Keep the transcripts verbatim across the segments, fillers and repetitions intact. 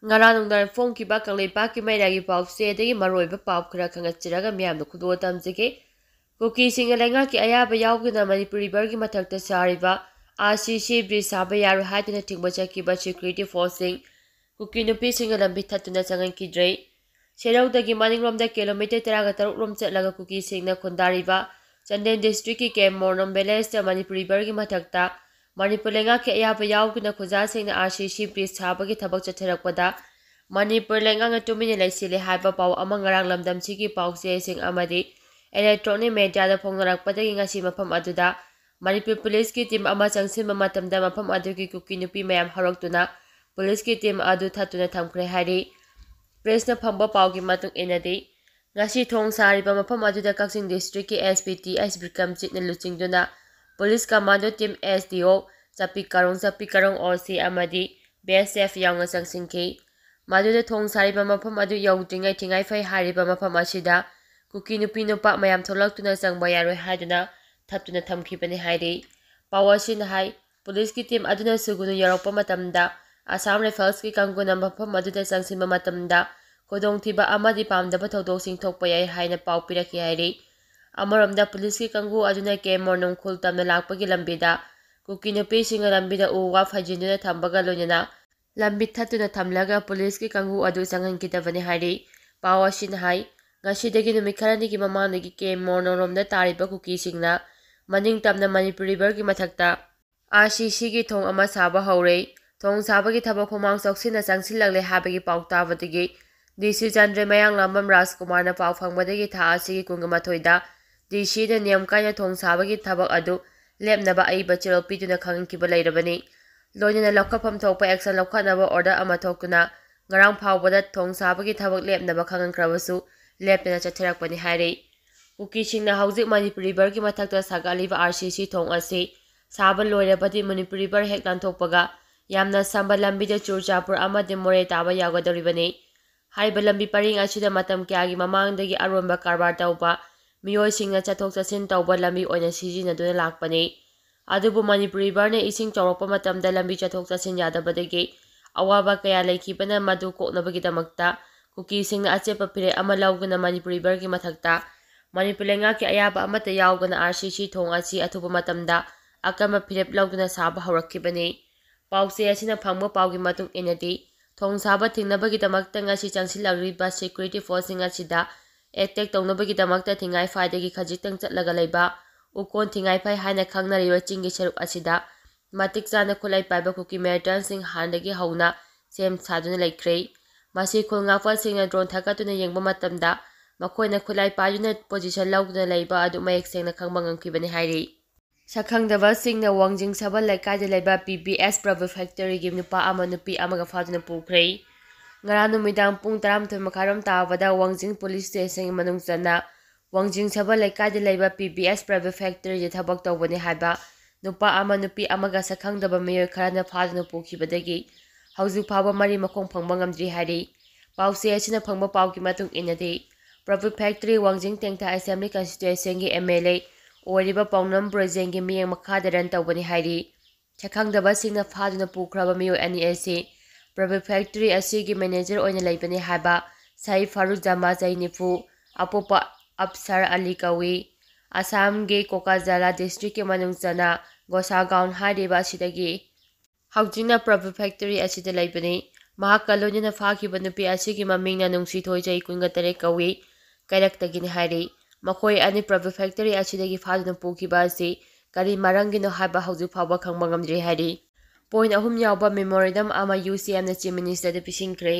ꯉꯔꯥꯡ ꯅꯨꯡꯗꯥꯡ ꯐꯣꯡꯈꯤꯕ ꯀꯪꯂꯩꯄꯥꯛꯀꯤ ꯃꯩꯔꯥꯒꯤ ꯄꯥꯎꯆꯦꯗꯒꯤ ꯃꯔꯨꯑꯣꯏꯕ ꯄꯥꯎ ꯈꯔ ꯈꯪꯒꯠꯆꯔꯒ ꯃꯤꯌꯥꯝꯗ ꯈꯨꯗꯣꯜ ꯇꯝꯖꯒꯦ꯫ ꯀꯨꯀꯤꯁꯤꯡꯅ ꯂꯩꯉꯥꯛꯀꯤ ꯑꯌꯥꯕ ꯌꯥꯎꯗꯅ ꯃꯅꯤꯄꯨꯔ ꯔꯤꯚꯔꯒꯤ ꯃꯊꯛꯇ ꯁꯥꯔꯤꯕ RCC bridge ꯁꯥꯕ ꯌꯥꯔꯣꯏ ꯍꯥꯏꯗꯨꯅ ꯊꯤꯡꯕ ꯆꯠꯈꯤꯕ security forceꯁꯤꯡ ꯀꯨꯀꯤ ꯅꯨꯄꯤꯁꯤꯡꯅ ꯂꯝꯕꯤ ꯊꯠꯇꯨꯅ ꯆꯪꯍꯟꯈꯤꯗ꯭ꯔꯦ꯫ ꯁꯦꯔꯧꯗꯒꯤ ꯃꯅꯤꯡꯂꯣꯝꯗ kilometre ꯇꯔꯥꯒ ꯇꯔꯨꯛ ꯔꯣꯝ ꯆꯠꯂꯒ ꯀꯨꯀꯤꯁꯤꯡꯅ ꯈꯨꯟꯗꯥꯔꯤꯕ ꯆꯥꯟꯗꯦꯜ districtꯀꯤ ꯀꯦꯝ ꯃꯣꯔꯅꯣꯝ villageꯇ ꯃꯅꯤꯄꯨꯔ ꯔꯤꯚꯔꯒꯤ ꯃꯊꯛꯇ ꯃꯅꯤꯄꯨꯔ ꯂꯩꯉꯥꯛꯀꯤ ꯑꯌꯥꯕ ꯌꯥꯎꯗꯅ ꯈꯨꯖꯥꯁꯤꯡꯅ RCC bridge ꯁꯥꯕꯒꯤ ꯊꯕꯛ ꯆꯠꯊꯔꯛꯄꯗ ꯃꯅꯤꯄꯨꯔ ꯂꯩꯉꯥꯛꯅ ꯇꯨꯃꯤꯟꯅ ꯂꯩꯁꯤꯜꯂꯦ ꯍꯥꯏꯕ ꯄꯥꯎ ꯑꯃ ꯉꯔꯥꯡ ꯂꯝꯗꯝꯁꯤꯒꯤ ꯄꯥꯎꯆꯦꯁꯤꯡ ꯑꯃꯗꯤ electronic mediaꯗ ꯐꯣꯡꯅꯔꯛꯄꯗꯒꯤ ꯉꯁꯤ ꯃꯐꯝ ꯑꯗꯨꯗ ꯃꯅꯤꯄꯨꯔ ꯄꯨꯂꯤꯁꯀꯤ team ꯑꯃ ꯆꯪꯁꯤꯟꯕ ꯃꯇꯝꯗ ꯃꯐꯝ ꯑꯗꯨꯒꯤ ꯀꯨꯀꯤ ꯅꯨꯄꯤ ꯃꯌꯥꯝ ꯍꯧꯔꯛꯇꯨꯅ ꯄꯨꯂꯤꯁꯀꯤ team ꯑꯗꯨ ꯊꯠꯇꯨꯅ ꯊꯝꯈ꯭ꯔꯦ ꯍꯥꯏꯔꯤ꯫ Pressꯅ ꯐꯪꯕ ꯄꯥꯎꯒꯤ ꯃꯇꯨꯡ ꯏꯟꯅꯗꯤ, ꯉꯁꯤ ꯊꯣꯡ ꯁꯥꯔꯤꯕ ꯃꯐꯝ ꯑꯗꯨꯗ ꯀꯛꯆꯤꯡ districtꯀꯤ SP ꯇꯤ ꯑꯦꯁ ꯕꯤꯀ꯭ꯔꯝꯖꯤꯠꯅ ꯂꯨꯆꯤꯡꯗꯨꯅ ꯄꯨꯂꯤꯁ commando team, SDO, ꯆꯄꯤ ꯀꯥꯔꯣꯡ, ꯆꯄꯤ ꯀꯥꯔꯣꯡ OC ꯑꯃꯗꯤ BSF ꯌꯥꯎꯅ ꯆꯪꯁꯤꯟꯈꯤ꯫ ꯃꯗꯨꯗ ꯊꯣꯡ ꯁꯥꯔꯤꯕ ꯃꯐꯝ ꯑꯗꯨ ꯌꯧꯗ꯭ꯔꯤꯉꯩ ꯊꯤꯡꯉꯥꯏ ꯐꯩ ꯍꯥꯏꯔꯤꯕ ꯃꯐꯝ ꯑꯁꯤꯗ ꯀꯨꯀꯤ ꯅꯨꯄꯤ ꯅꯨꯄꯥ ꯃꯌꯥꯝ ꯊꯣꯛꯂꯛꯇꯨꯅ ꯆꯪꯕ ꯌꯥꯔꯣꯏ ꯍꯥꯏꯗꯨꯅ ꯊꯠꯇꯨꯅ ꯊꯝꯈꯤꯕꯅꯤ ꯍꯥꯏꯔꯤ꯫ ꯄꯥꯎ ꯑꯁꯤꯅ ꯍꯥꯏ, ꯄꯨꯂꯤꯁꯀꯤ team ꯑꯗꯨꯅ ꯁꯨꯒꯨꯅꯨ ꯌꯧꯔꯛꯄ ꯃꯇꯝꯗ Assam Riflesꯀꯤ ꯀꯥꯡꯕꯨꯅ ꯃꯐꯝ ꯑꯗꯨꯗ ꯆꯪꯁꯤꯟꯕ ꯃꯇꯝꯗ ꯈꯨꯗꯣꯡꯊꯤꯕ ꯑꯃꯗꯤ ꯄꯥꯝꯗꯕ ꯊꯧꯗꯣꯛꯁꯤꯡ ꯊꯣꯛꯄ ꯌꯥꯏ ꯍꯥꯏꯅ ꯄꯥꯎ ꯄꯤꯔꯛꯈꯤ ꯍꯥꯏꯔꯤ꯫ ꯑꯃꯔꯣꯝꯗ ꯄꯨꯂꯤꯁꯀꯤ ꯀꯥꯡꯕꯨ ꯑꯗꯨꯅ ꯀꯦꯝ ꯃꯣꯔꯅꯣꯡ ꯈꯨꯜ ꯇꯝꯅ ꯂꯥꯛꯄꯒꯤ ꯂꯝꯕꯤꯗ ꯀꯨꯀꯤ ꯅꯨꯄꯤꯁꯤꯡꯅ ꯂꯝꯕꯤꯗ ꯎ ꯋꯥ ꯐꯩꯖꯤꯟꯗꯨꯅ ꯊꯝꯕꯒ ꯂꯣꯏꯅꯅ ꯂꯝꯕꯤ ꯊꯠꯇꯨꯅ ꯊꯝꯂꯒ ꯄꯨꯂꯤꯁꯀꯤ ꯀꯥꯡꯕꯨ ꯑꯗꯨ ꯆꯪꯍꯟꯈꯤꯗꯕꯅꯤ ꯍꯥꯏꯔꯤ꯫ ꯄꯥꯎ ꯑꯁꯤꯅ ꯍꯥꯏ, ꯉꯁꯤꯗꯒꯤ ꯅꯨꯃꯤꯠ ꯈꯔꯅꯤꯒꯤ ꯃꯃꯥꯡꯗꯒꯤ ꯀꯦꯝ ꯃꯣꯔꯅꯣꯡꯔꯣꯝꯗ ꯇꯥꯔꯤꯕ ꯀꯨꯀꯤꯁꯤꯡꯅ ꯃꯅꯤꯡ ꯇꯝꯅ ꯃꯅꯤꯄꯨꯔ ꯔꯤꯚꯔꯒꯤ ꯃꯊꯛꯇ RCCꯒꯤ ꯊꯣꯡ ꯑꯃ ꯁꯥꯕ ꯍꯧꯔꯦ꯫ ꯊꯣꯡ ꯁꯥꯕꯒꯤ ꯊꯕꯛ ꯈꯣꯡꯃꯥꯡ ꯆꯥꯎꯁꯤꯟꯅ ꯆꯪꯁꯤꯜꯂꯛꯂꯦ ꯍꯥꯏꯕꯒꯤ ꯄꯥꯎ ꯇꯥꯕꯗꯒꯤ DC ꯆꯟꯗ꯭ꯔ ꯃꯌꯥꯡꯂꯥꯝꯕꯝ ꯔꯥꯖꯀꯨꯃꯥꯔꯅ ꯄꯥꯎ ꯐꯪꯕꯗꯒꯤ ꯊꯥ ꯑꯁꯤꯒꯤ ꯀꯨꯟꯒ ꯃꯥꯊꯣꯏꯗ DCꯗ ꯅꯤꯌꯝ ꯀꯥꯏꯅ ꯊꯣꯡ ꯁꯥꯕꯒꯤ ꯊꯕꯛ ꯑꯗꯨ ꯂꯦꯞꯅꯕ ꯑꯏꯕ ꯆꯦꯔꯣꯜ ꯄꯤꯗꯨꯅ ꯈꯪꯍꯟꯈꯤꯕ ꯂꯩꯔꯕꯅꯤ꯫ ꯂꯣꯏꯅꯅ ꯂꯧꯈꯠꯐꯝ ꯊꯣꯛꯄ action ꯂꯧꯈꯠꯅꯕ order ꯑꯃ ꯊꯣꯛꯇꯨꯅ ꯉꯔꯥꯡ ꯐꯥꯎꯕꯗ ꯊꯣꯡ ꯁꯥꯕꯒꯤ ꯊꯕꯛ ꯂꯦꯞꯅꯕ ꯈꯪꯍꯟꯈ꯭ꯔꯕꯁꯨ ꯂꯦꯞꯇꯅ ꯆꯠꯊꯔꯛꯄꯅꯤ ꯍꯥꯏꯔꯤ꯫ ꯀꯨꯀꯤꯁꯤꯡꯅ ꯍꯧꯖꯤꯛ ꯃꯅꯤꯄꯨꯔ ꯔꯤꯚꯔꯒꯤ ꯃꯊꯛꯇ ꯁꯥꯒꯠꯂꯤꯕ RCC ꯊꯣꯡ ꯑꯁꯤ ꯁꯥꯕ ꯂꯣꯏꯔꯕꯗꯤ ꯃꯅꯤꯄꯨꯔ ꯔꯤꯚꯔ ꯍꯦꯛ ꯂꯥꯟꯊꯣꯛꯄꯒ ꯌꯥꯝꯅ ꯁꯝꯕ ꯂꯝꯕꯤꯗ ꯆꯨꯔꯆꯥꯟꯄꯨꯔ ꯑꯃꯗꯤ ꯃꯣꯔꯦ ꯇꯥꯕ ꯌꯥꯎꯒꯗꯧꯔꯤꯕꯅꯤ꯫ ꯍꯥꯏꯔꯤꯕ ꯂꯝꯕꯤ ꯄꯔꯤꯡ ꯑꯁꯤꯗ ꯃꯇꯝ ꯀꯌꯥꯒꯤ ꯃꯃꯥꯡꯗꯒꯤ ꯑꯔꯣꯟꯕ ꯀꯔꯕꯥꯔ ꯇꯧꯕ ꯃꯤꯑꯣꯏꯁꯤꯡꯅ ꯆꯠꯊꯣꯛ ꯆꯠꯁꯤꯟ ꯇꯧꯕ ꯂꯝꯕꯤ ꯑꯣꯏꯅ ꯁꯤꯖꯤꯟꯅꯗꯨꯅ ꯂꯥꯛꯄꯅꯤ꯫ ꯑꯗꯨꯕꯨ ꯃꯅꯤꯄꯨꯔ ꯔꯤꯚꯔꯅ ꯏꯁꯤꯡ ꯆꯥꯎꯔꯛꯄ ꯃꯇꯝꯗ ꯂꯝꯕꯤ ꯆꯠꯊꯣꯛ ꯆꯠꯁꯤꯟ ꯌꯥꯗꯕꯗꯒꯤ ꯑꯋꯥꯕ ꯀꯌꯥ ꯂꯩꯈꯤꯕꯅ ꯃꯗꯨ ꯀꯣꯛꯅꯕꯒꯤꯗꯃꯛꯇ ꯀꯨꯀꯤꯁꯤꯡꯅ ꯑꯆꯦꯠꯄ ꯐꯤꯔꯦꯞ ꯑꯃ ꯂꯧꯗꯨꯅ ꯃꯅꯤꯄꯨꯔ ꯔꯤꯚꯔꯒꯤ ꯃꯊꯛꯇ ꯃꯅꯤꯄꯨꯔ ꯂꯩꯉꯥꯛꯀꯤ ꯑꯌꯥꯕ ꯑꯃꯠꯇ ꯌꯥꯎꯗꯅ ꯑꯥꯔ ꯁꯤ ꯁꯤ ꯊꯣꯡ ꯑꯁꯤ ꯑꯊꯨꯕ ꯃꯇꯝꯗ ꯑꯀꯟꯕ ꯐꯤꯔꯦꯞ ꯂꯧꯗꯨꯅ ꯁꯥꯕ ꯍꯧꯔꯛꯈꯤꯕꯅꯤ꯫ ꯄꯥꯎꯆꯦ ꯑꯁꯤꯅ ꯐꯪꯕ ꯄꯥꯎꯒꯤ ꯃꯇꯨꯡ ꯏꯟꯅꯗꯤ, ꯊꯣꯡ ꯁꯥꯕ ꯊꯤꯡꯅꯕꯒꯤꯗꯃꯛꯇ ꯉꯁꯤ ꯆꯪꯁꯤꯜꯂꯛꯂꯤꯕ ꯁꯦꯀ꯭ꯌꯨꯔꯤꯇꯤ ꯐꯣꯔꯁꯁꯤꯡ ꯑꯁꯤꯗ ꯑꯦꯇꯦꯛ ꯇꯧꯅꯕꯒꯤꯗꯃꯛꯇ ꯊꯤꯡꯉꯥꯏꯐꯥꯏꯗꯒꯤ ꯈꯖꯤꯛꯇꯪ ꯆꯠꯂꯒ ꯂꯩꯕ ꯎꯀꯣꯟ ꯊꯤꯡꯉꯥꯏꯐꯥꯏ ꯍꯥꯏꯅ ꯈꯪꯅꯔꯤꯕ ꯆꯤꯡꯒꯤ ꯁꯔꯨꯛ ꯑꯁꯤꯗ ꯃꯇꯤꯛ ꯆꯥꯅ ꯈꯨꯠꯂꯥꯏ ꯄꯥꯏꯕ ꯀꯨꯀꯤ ꯃꯤꯂꯤꯇꯦꯟꯠꯁꯤꯡ ꯍꯥꯟꯅꯗꯒꯤ ꯍꯧꯅ ꯁꯦꯝ ꯁꯥꯗꯨꯅ ꯂꯩꯈ꯭ꯔꯦ꯫ ꯃꯁꯤ ꯈꯨꯜ ꯉꯥꯛꯄꯁꯤꯡꯅ ꯗ꯭ꯔꯣꯟ ꯊꯥꯒꯠꯇꯨꯅ ꯌꯦꯡꯕ ꯃꯇꯝꯗ ꯃꯈꯣꯏꯅ ꯈꯨꯠꯂꯥꯏ ꯄꯥꯏꯗꯨꯅ ꯄꯣꯖꯤꯁꯟ ꯂꯧꯗꯨꯅ ꯂꯩꯕ ꯑꯗꯨ ꯃꯌꯦꯛ ꯁꯦꯡꯅ ꯈꯪꯕ ꯉꯝꯈꯤꯕꯅꯤ ꯍꯥꯏꯔꯤ꯫ ꯁꯛꯈꯪꯗꯕꯁꯤꯡꯅ ꯋꯥꯡꯖꯤꯡ ꯁꯕꯜ ꯂꯩꯀꯥꯏꯗ ꯂꯩꯕ ꯄꯤ ꯕꯤ ꯑꯦꯁ ꯄ꯭ꯔꯚꯨ ꯐꯦꯛꯇꯔꯤꯒꯤ ꯅꯨꯄꯥ ꯑꯃ ꯅꯨꯄꯤ ꯑꯃꯒ ꯐꯥꯗꯨꯅ ꯄꯨꯈ꯭ꯔꯦ꯫ ꯉꯔꯥꯡ ꯅꯨꯃꯤꯗꯥꯡ ꯄꯨꯡ ꯇꯔꯥꯃꯥꯊꯣꯏ ꯃꯈꯥꯏꯔꯣꯝ ꯇꯥꯕꯗ ꯋꯥꯡꯖꯤꯡ ꯄꯨꯂꯤꯁ ꯁ꯭ꯇꯦꯁꯟꯒꯤ ꯃꯅꯨꯡ ꯆꯟꯅ ꯋꯥꯡꯖꯤꯡ ꯁꯕꯜ ꯂꯩꯀꯥꯏꯗ ꯂꯩꯕ ꯄꯤ ꯕꯤ ꯑꯦꯁ ꯄ꯭ꯔꯚꯨ ꯐꯦꯛꯇꯔꯤꯗ ꯊꯕꯛ ꯇꯧꯕꯅꯤ ꯍꯥꯏꯕ ꯅꯨꯄꯥ ꯑꯃ ꯅꯨꯄꯤ ꯑꯃꯒ ꯁꯛꯈꯪꯗꯕ ꯃꯤꯑꯣꯏ ꯈꯔꯅ ꯐꯥꯗꯨꯅ ꯄꯨꯈꯤꯕꯗꯒꯤ ꯍꯧꯖꯤꯛ ꯐꯥꯎꯕ ꯃꯔꯤ ꯃꯈꯣꯡ ꯐꯪꯕ ꯉꯝꯗ꯭ꯔꯤ ꯍꯥꯏꯔꯤ꯫ ꯄꯥꯎꯆꯦ ꯑꯁꯤꯅ ꯐꯪꯕ ꯄꯥꯎꯒꯤ ꯃꯇꯨꯡ ꯏꯟꯅꯗꯤ, ꯄ꯭ꯔꯚꯨ ꯐꯦꯛꯇꯔꯤ ꯋꯥꯡꯖꯤꯡ ꯇꯦꯡꯊꯥ ꯑꯦꯁꯦꯝꯕ꯭ꯂꯤ ꯀꯟꯁꯇꯤꯇ꯭ꯌꯨꯑꯦꯟꯁꯤꯒꯤ ꯑꯦꯝ ꯑꯦꯜ ꯑꯦ ꯑꯣꯏꯔꯤꯕ ꯄꯥꯎꯅꯝ ꯕ꯭ꯔꯣꯖꯦꯟꯒꯤ ꯃꯤꯠꯌꯦꯡ ꯃꯈꯥꯗ ꯔꯟ ꯇꯧꯕꯅꯤ ꯍꯥꯏꯔꯤ꯫ ꯁꯛꯈꯪꯗꯕꯁꯤꯡꯅ ꯐꯥꯗꯨꯅ ꯄꯨꯈ꯭ꯔꯕ ꯃꯤꯑꯣꯏ ꯑꯅꯤ ꯑꯁꯤ ꯄ꯭ꯔꯚꯨ ꯐꯦꯛꯇꯔꯤ ꯑꯁꯤꯒꯤ ꯃꯦꯅꯦꯖꯔ ꯑꯣꯏꯅ ꯂꯩꯕꯅꯤ ꯍꯥꯏꯕ ꯁꯍꯤ ꯐꯥꯔꯨꯖꯥꯃꯥ, ꯆꯍꯤ ꯅꯤꯐꯨ, ꯑꯄꯣꯛꯄ ꯑꯞꯁꯔ ꯑꯂꯤ ꯀꯧꯏ꯫ ꯑꯁꯥꯝꯒꯤ ꯀꯣꯀꯥꯖꯥꯂꯥ ꯗꯤꯁꯇ꯭ꯔꯤꯛꯀꯤ ꯃꯅꯨꯡ ꯆꯟꯅ ꯒꯣꯁꯥꯒꯥꯎꯟ ꯍꯥꯏꯔꯤꯕ ꯑꯁꯤꯗꯒꯤ ꯍꯧꯖꯤꯛꯅ ꯄ꯭ꯔꯚꯨ ꯐꯦꯛꯇꯔꯤ ꯑꯁꯤꯗ ꯂꯩꯕꯅꯤ꯫ ꯃꯍꯥꯛꯀ ꯂꯣꯏꯅꯅ ꯐꯥꯈꯤꯕ ꯅꯨꯄꯤ ꯑꯁꯤꯒꯤ ꯃꯃꯤꯡꯅ ꯅꯨꯡꯁꯤꯊꯣꯏ, ꯆꯍꯤ ꯀꯨꯟꯒ ꯇꯔꯦꯠ ꯀꯧꯏ, ꯀꯩꯔꯛꯇꯒꯤꯅꯤ ꯍꯥꯏꯔꯤ꯫ ꯃꯈꯣꯏ ꯑꯅꯤ ꯄ꯭ꯔꯚꯨ ꯐꯦꯛꯇꯔꯤ ꯑꯁꯤꯗꯒꯤ ꯐꯥꯗꯨꯅ ꯄꯨꯈꯤꯕ ꯑꯁꯤ ꯀꯔꯤ ꯃꯔꯝꯒꯤꯅꯣ ꯍꯥꯏꯕ ꯍꯧꯖꯤꯛ ꯐꯥꯎꯕ ꯈꯪꯕ ꯉꯝꯗ꯭ꯔꯤ ꯍꯥꯏꯔꯤ꯫ ꯄꯣꯏꯟꯠ ꯑꯍꯨꯝ ꯌꯥꯎꯕ ꯃꯦꯃꯣꯔꯦꯟꯗꯝ ꯑꯃ ꯌꯨ ꯁꯤ ꯑꯦꯝꯅ ꯆꯤꯐ ꯃꯤꯅꯤꯁꯇꯔꯗ ꯄꯤꯁꯤꯟꯈ꯭ꯔꯦ꯫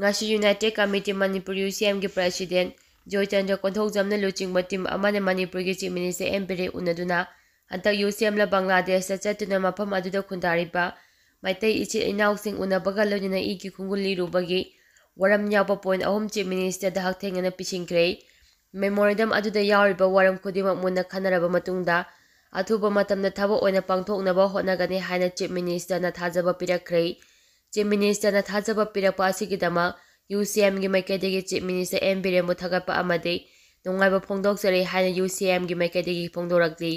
ꯉꯁꯤ ꯌꯨꯅꯥꯏꯇꯦꯗ ꯀꯃꯤꯇꯤ ꯃꯅꯤꯄꯨꯔ ꯌꯨ ꯁꯤ ꯑꯦꯝꯒꯤ ꯄ꯭ꯔꯦꯁꯤꯗꯦꯟꯠ ꯖꯣꯏꯆꯟꯗ꯭ꯔ ꯀꯣꯟꯊꯧꯖꯝꯅ ꯂꯨꯆꯤꯡꯕ ꯇꯤꯝ ꯑꯃꯅ ꯃꯅꯤꯄꯨꯔꯒꯤ ꯆꯤꯐ ꯃꯤꯅꯤꯁꯇꯔ ꯑꯦꯟ ꯕꯤꯔꯦꯟ ꯎꯅꯗꯨꯅ ꯍꯟꯗꯛ ꯌꯨ ꯁꯤ ꯑꯦꯝꯅ ꯕꯪꯒ꯭ꯂꯥꯗꯦꯁꯇ ꯆꯠꯇꯨꯅ ꯃꯐꯝ ꯑꯗꯨꯗ ꯈꯨꯟꯗꯥꯔꯤꯕ ꯃꯩꯇꯩ ꯏꯆꯤꯜ ꯏꯅꯥꯎꯁꯤꯡ ꯎꯅꯕꯒ ꯂꯣꯏꯅꯅ ꯏꯒꯤ ꯈꯣꯡꯒꯨꯜ ꯂꯤꯔꯨꯕꯒꯤ ꯋꯥꯔꯝ ꯌꯥꯎꯕ ꯄꯣꯏꯟꯠ ꯑꯍꯨꯝ ꯆꯤꯐ ꯃꯤꯅꯤꯁꯇꯔꯗ ꯍꯛꯊꯦꯡꯅꯅ ꯄꯤꯁꯤꯟꯈ꯭ꯔꯦ꯫ ꯃꯦꯃꯣꯔꯦꯟꯗꯝ ꯑꯗꯨꯗ ꯌꯥꯎꯔꯤꯕ ꯋꯥꯔꯝ ꯈꯨꯗꯤꯡꯃꯛ ꯃꯨꯟꯅ ꯈꯟꯅꯔꯕ ꯃꯇꯨꯡꯗ ꯑꯊꯨꯕ ꯃꯇꯝꯗ ꯊꯕꯛ ꯑꯣꯏꯅ ꯄꯥꯡꯊꯣꯛꯅꯕ ꯍꯣꯠꯅꯒꯅꯤ ꯍꯥꯏꯅ ꯆꯤꯐ ꯃꯤꯅꯤꯁꯇꯔꯅ ꯊꯥꯖꯕ ꯄꯤꯔꯛꯈ꯭ꯔꯦ꯫ ꯆꯤꯐ ꯃꯤꯅꯤꯁꯇꯔꯅ ꯊꯥꯖꯕ ꯄꯤꯔꯛꯄ ꯑꯁꯤꯒꯤꯗꯃꯛ ꯌꯨ ꯁꯤ ꯑꯦꯝꯒꯤ ꯃꯥꯏꯀꯩꯗꯒꯤ ꯆꯤꯐ ꯃꯤꯅꯤꯁꯇꯔ ꯑꯦꯟ ꯕꯤꯔꯦꯟꯕꯨ ꯊꯥꯒꯠꯄ ꯑꯃꯗꯤ ꯅꯨꯡꯉꯥꯏꯕ ꯐꯣꯡꯗꯣꯛꯆꯔꯤ ꯍꯥꯏꯅ ꯌꯨ ꯁꯤ ꯑꯦꯝꯒꯤ ꯃꯥꯏꯀꯩꯗꯒꯤ ꯐꯣꯡꯗꯣꯔꯛꯂꯤ꯫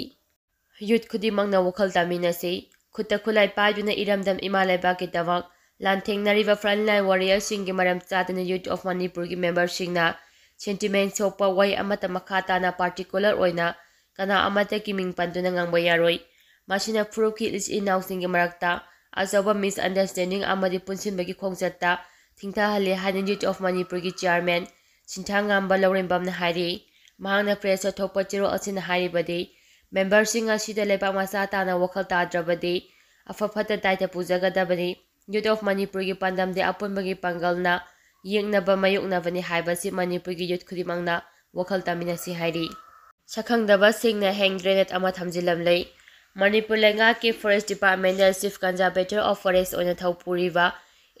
ꯌꯨꯠ ꯈꯨꯗꯤꯡꯃꯛꯅ ꯋꯥꯈꯜ ꯇꯥꯃꯤꯟꯅꯁꯤ꯫ ꯈꯨꯠꯇ ꯈꯨꯠꯂꯥꯏ ꯄꯥꯏꯗꯨꯅ ꯏꯔꯝꯗꯝ ꯏꯃꯥ ꯂꯩꯕꯥꯛꯀꯤꯗꯃꯛ ꯂꯥꯟꯊꯦꯡꯅꯔꯤꯕ frontline warriorꯁꯤꯡꯒꯤ ꯃꯔꯝ ꯆꯥꯗꯅ Youth of Manipurꯒꯤ memberꯁꯤꯡꯅ sentiment ꯁꯣꯛꯄ ꯋꯥꯍꯩ ꯑꯃꯠꯇ ꯃꯈꯥ ꯇꯥꯅ particular ꯑꯣꯏꯅ ꯀꯅꯥ ꯑꯃꯠꯇꯒꯤ ꯃꯤꯡ ꯄꯟꯗꯨꯅ ꯉꯥꯡꯕ ꯌꯥꯔꯣꯏ꯫ ꯃꯁꯤꯅ ꯐꯨꯔꯨꯞꯀꯤ ꯏꯆꯤꯟ ꯏꯅꯥꯎꯁꯤꯡꯒꯤ ꯃꯔꯛꯇ ꯑꯆꯧꯕ misunderstanding ꯑꯃꯗꯤ ꯄꯨꯟꯁꯤꯟꯕꯒꯤ ꯈꯣꯡꯆꯠꯇ ꯊꯤꯡꯊꯍꯜꯂꯤ ꯍꯥꯏꯅ Youth of Manipurꯒꯤ chairman ꯁꯤꯟꯊꯥꯉꯥꯝꯕ ꯂꯧꯔꯦꯝꯕꯝꯅ ꯍꯥꯏꯔꯤ꯫ ꯃꯍꯥꯛꯅ pressꯇ ꯊꯣꯛꯄ ꯆꯦꯔꯣꯜ ꯑꯁꯤꯅ ꯍꯥꯏꯔꯤꯕꯗꯤ, memberꯁꯤꯡ ꯑꯁꯤꯗ ꯂꯩꯕꯥꯛ ꯃꯆꯥ ꯇꯥꯅ ꯋꯥꯈꯜ ꯇꯥꯗ꯭ꯔꯕꯗꯤ ꯑꯐ ꯐꯠꯇ ꯗꯥꯏꯇ ꯄꯨꯖꯒꯗꯕꯅꯤ꯫ Youth of Manipurꯒꯤ ꯄꯥꯟꯗꯝꯗꯤ ꯑꯄꯨꯟꯕꯒꯤ ꯄꯥꯡꯒꯜꯅ ꯌꯦꯛꯅꯕ ꯃꯥꯌꯣꯛꯅꯕꯅꯤ ꯍꯥꯏꯕꯁꯤ ꯃꯅꯤꯄꯨꯔꯒꯤ youth ꯈꯨꯗꯤꯡꯃꯛꯅ ꯋꯥꯈꯜ ꯇꯥꯃꯤꯟꯅꯁꯤ ꯍꯥꯏꯔꯤ꯫ ꯁꯛꯈꯪꯗꯕꯁꯤꯡꯅ hand grenade ꯑꯃ ꯊꯝꯖꯤꯜꯂꯝꯂꯦ꯫ ꯃꯅꯤꯄꯨꯔ ꯂꯩꯉꯥꯛꯀꯤ forest departmentꯅ chief conservator of forest ꯑꯣꯏꯅ ꯊꯧ ꯄꯨꯔꯤꯕ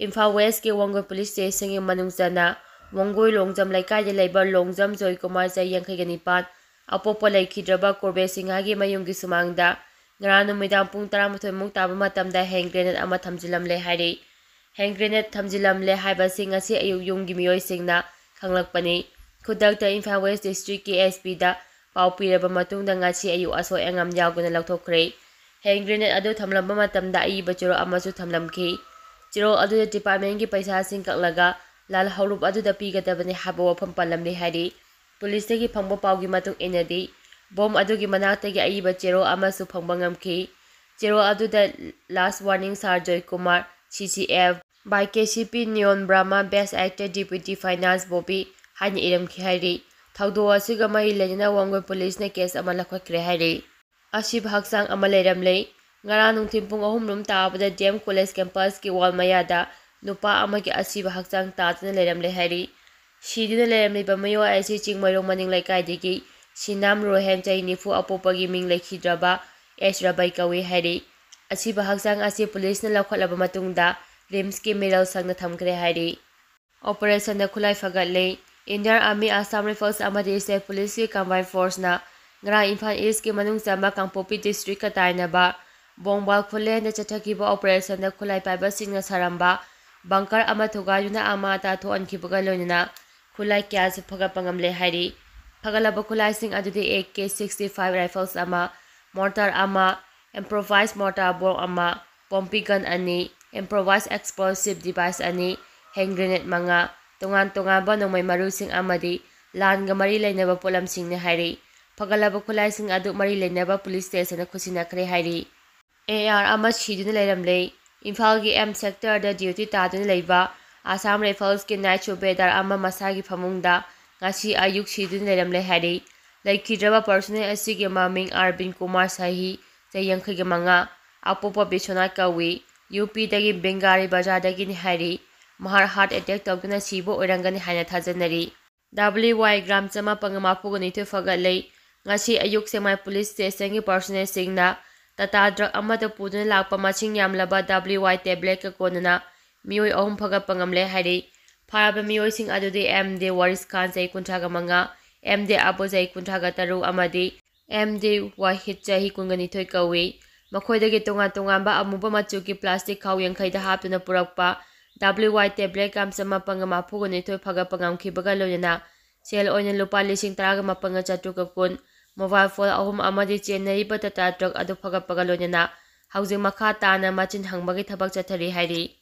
ꯏꯝꯐꯥꯜ westꯀꯤ ꯋꯥꯡꯒꯣꯏ police stationꯒꯤ ꯃꯅꯨꯡ ꯆꯟꯅ ꯋꯥꯡꯒꯣꯏ ꯂꯣꯡꯖꯝ ꯂꯩꯀꯥꯏꯗ ꯂꯩꯕ ꯂꯣꯡꯖꯝ ꯖꯣꯏꯀꯨꯃꯥꯔ, ꯆꯍꯤ ꯌꯥꯡꯈꯩꯒ ꯅꯤꯄꯥꯟ, ꯑꯄꯣꯛꯄ ꯂꯩꯈꯤꯗ꯭ꯔꯕ ꯀꯨꯔꯕꯦ ꯁꯤꯡꯍꯒꯤ ꯃꯌꯨꯝꯒꯤ ꯁꯨꯃꯥꯡꯗ ꯉꯔꯥꯡ ꯅꯨꯃꯤꯗꯥꯡ ꯄꯨꯡ ꯇꯔꯥꯃꯥꯊꯣꯏꯃꯨꯛ ꯇꯥꯕ ꯃꯇꯝꯗ hand grenade ꯑꯃ ꯊꯝꯖꯤꯜꯂꯝꯂꯦ ꯍꯥꯏꯔꯤ꯫ Hand grenade ꯊꯝꯖꯤꯜꯂꯝꯂꯦ ꯍꯥꯏꯕꯁꯤ ꯉꯁꯤ ꯑꯌꯨꯛ ꯌꯨꯝꯒꯤ ꯃꯤꯑꯣꯏꯁꯤꯡꯅ ꯈꯪꯂꯛꯄꯅꯤ꯫ ꯈꯨꯗꯛꯇ ꯏꯝꯐꯥꯜ west districtꯀꯤ SPꯗ ꯄꯥꯎ ꯄꯤꯔꯕ ꯃꯇꯨꯡꯗ ꯉꯁꯤ ꯑꯌꯨꯛ ꯑꯁꯣꯏ ꯑꯉꯥꯝ ꯌꯥꯎꯗꯅ ꯂꯧꯊꯣꯛꯈ꯭ꯔꯦ꯫ Hand grenade ꯑꯗꯨ ꯊꯝꯂꯝꯕ ꯃꯇꯝꯗ ꯑꯏꯕ ꯆꯦꯔꯣꯜ ꯑꯃꯁꯨ ꯊꯝꯂꯝꯈꯤ꯫ ꯆꯦꯔꯣꯜ ꯑꯗꯨꯗ departmentꯀꯤ ꯄꯩꯁꯥꯁꯤꯡ ꯀꯛꯂꯒ ꯂꯥꯜꯍꯧꯂꯨꯞ ꯑꯗꯨꯗ ꯄꯤꯒꯗꯕꯅꯤ ꯍꯥꯏꯕ ꯋꯥꯐꯝ ꯄꯜꯂꯝꯂꯤ ꯍꯥꯏꯔꯤ꯫ Policeꯇꯒꯤ ꯐꯪꯕ ꯄꯥꯎꯒꯤ ꯃꯇꯨꯡ ꯏꯟꯅꯗꯤ, bomb ꯑꯗꯨꯒꯤ ꯃꯅꯥꯛꯇꯒꯤ ꯑꯏꯕ ꯆꯦꯔꯣꯜ ꯑꯃꯁꯨ ꯐꯪꯕ ꯉꯝꯈꯤ꯫ ꯆꯦꯔꯣꯜ ꯑꯗꯨꯗ last warning Sir Joykumar, CCF, by KCP Neon Brahma, best actor Deputy Finance Bobby ꯍꯥꯏꯅ ꯏꯔꯝꯈꯤ ꯍꯥꯏꯔꯤ꯫ ꯊꯧꯗꯣꯛ ꯑꯁꯤꯒ ꯃꯔꯤ ꯂꯩꯅꯅ ꯋꯥꯡꯒꯣꯏ policeꯅ case ꯑꯃ ꯂꯧꯈꯠꯈ꯭ꯔꯦ ꯍꯥꯏꯔꯤ꯫ ꯑꯁꯤꯕ ꯍꯛꯆꯥꯡ ꯑꯃ ꯂꯩꯔꯝꯂꯦ꯫ ꯉꯔꯥꯡ ꯅꯨꯡꯊꯤꯜ ꯄꯨꯡ ꯑꯍꯨꯝ ꯔꯣꯝ ꯇꯥꯕꯗ DM College campusꯀꯤ wall ꯃꯌꯥꯗ ꯅꯨꯄꯥ ꯑꯃꯒꯤ ꯑꯁꯤꯕ ꯍꯛꯆꯥꯡ ꯇꯥꯗꯨꯅ ꯂꯩꯔꯝꯂꯦ ꯍꯥꯏꯔꯤ꯫ ꯁꯤꯗꯨꯅ ꯂꯩꯔꯝꯂꯤꯕ ꯃꯤꯑꯣꯏ ꯑꯁꯤ ꯆꯤꯡꯃꯩꯔꯣꯡ ꯃꯅꯤꯡ ꯂꯩꯀꯥꯏꯗꯒꯤ ꯁꯤꯅꯥꯝ ꯔꯣꯍꯦꯟ, ꯆꯍꯤ ꯅꯤꯐꯨ, ꯑꯄꯣꯛꯄꯒꯤ ꯃꯤꯡ ꯂꯩꯈꯤꯗ꯭ꯔꯕ ꯑꯦꯁ ꯔꯕꯩ ꯀꯧꯏ ꯍꯥꯏꯔꯤ꯫ ꯑꯁꯤꯕ ꯍꯛꯆꯥꯡ ꯑꯁꯤ policeꯅ ꯂꯧꯈꯠꯂꯕ ꯃꯇꯨꯡꯗ RIMSꯀꯤ ꯃꯤꯔꯜ ꯁꯪꯗ ꯊꯝꯈ꯭ꯔꯦ ꯍꯥꯏꯔꯤ꯫ Operationꯗ ꯈꯨꯠꯂꯥꯏ ꯐꯒꯠꯂꯦ꯫ Indian Army, Assam Rifles ꯑꯃꯗꯤ State Policeꯀꯤ combined forceꯅ ꯉꯔꯥꯡ ꯏꯝꯐꯥꯜ Eastꯀꯤ ꯃꯅꯨꯡ ꯆꯟꯕ ꯀꯥꯡꯄꯣꯛꯄꯤ districtꯀ ꯇꯥꯏꯅꯕ ꯕꯣꯡꯕꯥꯜ ꯈꯨꯜꯂꯦꯟꯗ ꯆꯠꯊꯈꯤꯕ operationꯗ ꯈꯨꯠꯂꯥꯏ ꯄꯥꯏꯕꯁꯤꯡꯅ ꯁꯥꯔꯝꯕ bunker ꯑꯃ ꯊꯨꯒꯥꯏꯗꯨꯅ ꯑꯃꯥ ꯑꯇꯥ ꯊꯣꯛꯍꯟꯈꯤꯕꯒ ꯂꯣꯏꯅꯅ ꯈꯨꯠꯂꯥꯏ ꯀꯌꯥꯁꯨ ꯐꯒꯠꯄ ꯉꯝꯂꯦ ꯍꯥꯏꯔꯤ꯫ ꯐꯒꯠꯂꯕ ꯈꯨꯠꯂꯥꯏꯁꯤꯡ ꯑꯗꯨꯗꯤ AK sixty-five rifles ꯑꯃ, mortar ꯑꯃ, improvised mortar bomb ꯑꯃ, pompi gun ꯑꯅꯤ, improvised explosive device ꯑꯅꯤ, hand grenade ꯃꯉꯥ, ꯇꯣꯉꯥꯟ ꯇꯣꯉꯥꯟꯕ ꯅꯣꯡꯃꯩ ꯃꯔꯨꯁꯤꯡ ꯑꯃꯗꯤ ꯂꯥꯟꯒ ꯃꯔꯤ ꯂꯩꯅꯕ ꯄꯣꯠꯂꯝꯁꯤꯡꯅꯤ ꯍꯥꯏꯔꯤ꯫ ꯐꯒꯠꯂꯕ ꯈꯨꯠꯂꯥꯏꯁꯤꯡ ꯑꯗꯨ ꯃꯔꯤ ꯂꯩꯅꯕ ꯄꯨꯂꯤꯁ ꯁ꯭ꯇꯦꯁꯟꯗ ꯈꯨꯠꯁꯤꯟꯅꯈ꯭ꯔꯦ ꯍꯥꯏꯔꯤ꯫ ꯑꯦ ꯑꯥꯔ ꯑꯃ ꯁꯤꯗꯨꯅ ꯂꯩꯔꯝꯂꯦ꯫ ꯏꯝꯐꯥꯜꯒꯤ ꯑꯦꯝ ꯁꯦꯛꯇꯔꯗ ꯗ꯭ꯌꯨꯇꯤ ꯇꯥꯗꯨꯅ ꯂꯩꯕ ꯑꯁꯥꯝ ꯔꯥꯏꯐꯜꯁꯀꯤ ꯅꯥꯏꯠ ꯁꯨꯕꯦꯗꯥꯔ ꯑꯃ ꯃꯁꯥꯒꯤ ꯐꯃꯨꯡꯗ ꯉꯁꯤ ꯑꯌꯨꯛ ꯁꯤꯗꯨꯅ ꯂꯩꯔꯝꯂꯦ ꯍꯥꯏꯔꯤ꯫ ꯂꯩꯈꯤꯗ꯭ꯔꯕ ꯄꯔꯁꯣꯅꯦꯜ ꯑꯁꯤꯒꯤ ꯃꯃꯤꯡ ꯑꯥꯔꯕꯤꯟ ꯀꯨꯃꯥꯔ ꯁꯥꯍꯤ, ꯆꯍꯤ ꯌꯥꯡꯈꯩꯒ ꯃꯉꯥ, ꯑꯄꯣꯛꯄ ꯕꯤꯁ꯭ꯋꯅꯥꯊ ꯀꯧꯏ꯫ ꯌꯨ ꯄꯤꯗꯒꯤ ꯕꯦꯡꯒꯥꯔꯤ ꯕꯖꯥꯔꯗꯒꯤꯅꯤ ꯍꯥꯏꯔꯤ꯫ ꯃꯍꯥꯛ ꯍꯥꯔꯠ ꯑꯦꯇꯦꯛ ꯇꯧꯗꯨꯅ ꯁꯤꯕ ꯑꯣꯏꯔꯝꯒꯅꯤ ꯍꯥꯏꯅ ꯊꯥꯖꯅꯔꯤ꯫ ꯗꯕ꯭ꯂꯤꯎ ꯋꯥꯏ ꯒ꯭ꯔꯥꯝ ꯆꯃꯥꯄꯟꯒ ꯃꯔꯤꯐꯨꯒ ꯅꯤꯊꯣꯏ ꯐꯒꯠꯂꯦ꯫ ꯉꯁꯤ ꯑꯌꯨꯛ ꯁꯦꯛꯃꯥꯏ ꯄꯨꯂꯤꯁ ꯁ꯭ꯇꯦꯁꯟꯒꯤ ꯄꯔꯁꯣꯅꯦꯜꯁꯤꯡꯅ ꯇꯥꯇꯥ ꯇ꯭ꯔꯛ ꯑꯃꯗ ꯄꯨꯗꯨꯅ ꯂꯥꯛꯄ ꯃꯁꯤꯡ ꯌꯥꯝꯂꯕ ꯗꯕ꯭ꯂꯤꯎ ꯋꯥꯏ ꯇꯦꯕ꯭ꯂꯦꯠꯀ ꯀꯣꯟꯅꯅ ꯃꯤꯑꯣꯏ ꯑꯍꯨꯝ ꯐꯒꯠꯄ ꯉꯝꯂꯦ ꯍꯥꯏꯔꯤ꯫ ꯐꯥꯔꯕ ꯃꯤꯑꯣꯏꯁꯤꯡ ꯑꯗꯨꯗꯤ ꯑꯦꯝ ꯗꯦ ꯋꯥꯔꯤꯁ ꯈꯥꯟ, ꯆꯍꯤ ꯀꯨꯟꯊ꯭ꯔꯥꯒ ꯃꯉꯥ, ꯑꯦꯝ ꯗꯦ ꯑꯕꯨ, ꯆꯍꯤ ꯀꯨꯟꯊ꯭ꯔꯥꯒ ꯇꯔꯨꯛ, ꯑꯃꯗꯤ ꯑꯦꯝ ꯗꯦ ꯋꯥꯍꯤꯗ, ꯆꯍꯤ ꯀꯨꯟꯒ ꯅꯤꯊꯣꯏ ꯀꯧꯏ꯫ ꯃꯈꯣꯏꯗꯒꯤ ꯇꯣꯉꯥꯟ ꯇꯣꯉꯥꯟꯕ ꯑꯃꯨꯕ ꯃꯆꯨꯒꯤ ꯄ꯭ꯂꯥꯁꯇꯤꯛ ꯈꯥꯎ ꯌꯥꯡꯈꯩꯗ ꯍꯥꯞꯇꯨꯅ ꯄꯨꯔꯛꯄ ꯗꯕ꯭ꯂꯤꯎ ꯋꯥꯏ ꯇꯦꯕ꯭ꯂꯦꯠ ꯒ꯭ꯔꯥꯝ ꯆꯃꯥꯄꯟꯒ ꯃꯔꯤꯐꯨꯒ ꯅꯤꯊꯣꯏ ꯐꯒꯠꯄ ꯉꯝꯈꯤꯕꯒ ꯂꯣꯏꯅꯅ ꯁꯦꯜ ꯑꯣꯏꯅ ꯂꯨꯄꯥ ꯂꯤꯁꯤꯡ ꯇꯔꯥꯒ ꯃꯥꯄꯟꯒ ꯆꯥꯇ꯭ꯔꯨꯛꯀ ꯀꯨꯟ, ꯃꯣꯕꯥꯏꯜ ꯐꯣꯟ ꯑꯍꯨꯝ ꯑꯃꯗꯤ ꯆꯦꯟꯅꯔꯤꯕ ꯇꯥꯇꯥ ꯇ꯭ꯔꯛ ꯑꯗꯨ ꯐꯒꯠꯄꯒ ꯂꯣꯏꯅꯅ ꯍꯧꯖꯤꯛ ꯃꯈꯥ ꯇꯥꯅ ꯃꯆꯤꯟ ꯍꯪꯕꯒꯤ ꯊꯕꯛ ꯆꯠꯊꯔꯤ ꯍꯥꯏꯔꯤ꯫